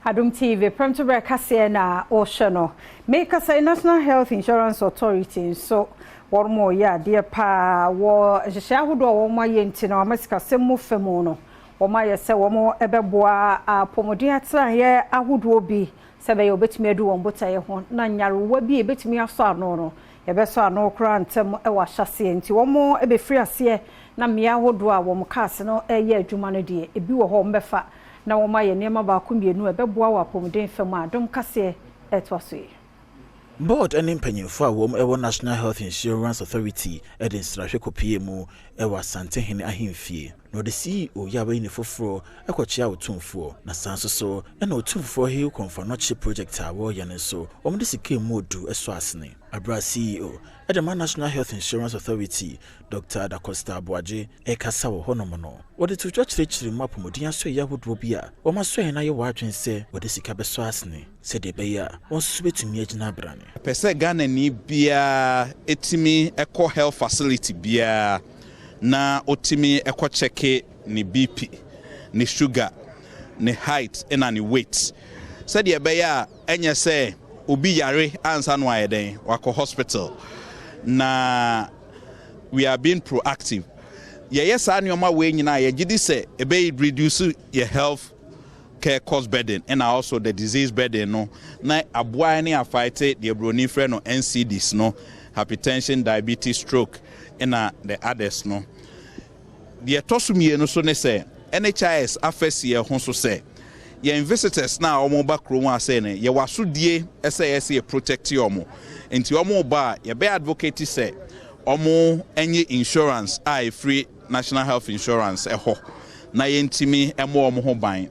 Adom TV prɛmtoberɛ kaseɛ na ɔhyɛ no. Mekasa, National Health Insurance Authority nso wɔn mo yɛ adeɛ paa wɔ nhyehyɛ ahodoɔ a wɔn ayɛ, nti na wɔn sikasɛm mu fam no, wɔn ayɛ sɛ wɔn bɛboa apɔmuden atenaeɛ ahodoɔ bi sɛ bɛyɛ wɔbɛtumi adu wɔn botaeɛ ho, na nyarewa bi a ebɛtumi asɔ ano no, yɛbɛsɔ ano koraa ntɛm wɔ ahyɛseɛ. Nti wɔn bɛfiri aseɛ na mmea ahodoɔ a wɔn kaase no reyɛ adwuma no deɛ, ebi wɔ hɔ wɔn bɛfa na wɔn ayɛ nneɛma baako mmienu a ɛbɛboa wɔ apɔmuden fam a Adom kaseɛ ɛtoa so yi. Board ne mpanyimfo a wɔn wɔ National Health Insurance Authority de nsrahwɛ kɔpie mu wɔ Asantehene ahemfie, na ɔde CEO yi a wɔayi ne foforɔ kɔkyea Otumfoɔ. Na saa nso so ɛna Otumfoɔ Heal Komfo Anokye project a wɔreyɛ no nso, wɔn de sika mu odu so asene. Abera CEO ɛde ma National Health Insurance Authority, Dr Dacosta Aboagye, ɛrekasa wɔ hɔnom no, wɔde to dwa kyerɛkyerɛ mu apɔmuden asɔeɛ ahodoɔ bi a wɔn asɔeɛ no ayɛ wɔ adwene sɛ wɔde sika bɛsɔ asene sɛdeɛ ɛbɛyɛ a wɔn nso bɛtumi agyina abrane. Pɛ sɛ Ghanani biara ɛtumi ɛkɔ health facility biara na ɔtumi ɛkɔ check ne BP, ne sugar, ne height ɛna ne weight, sɛdeɛ ɛbɛyɛ a ɛnyɛ sɛ obi yare ansa no ayɛ dɛn wakɔ hospital. Na we are being proactive. Yɛyɛ saa nneɛma wei nyinaa, yɛgye di sɛ ɛbɛyɛ reduce yɛ health care cost burden ɛna also the disease burden no, na aboa ne afight deɛ buroni frɛ no NCDs no, hypertension, diabetes, stroke ɛna the others no. Deɛ ɛtɔ so mmienu so ne sɛ NHIS afɛsi yɛn ho so sɛ yɛn visitors na wɔn ba kurom ase no, yɛwɔ asodie sɛ yɛsɛ yɛ protect wɔn. Nti wɔn ba a, yɛbɛ advocate sɛ wɔn nye insurance a ɛfiri National Health Insurance ɛhɔ na yɛntumi mmɔ wɔn ho ban.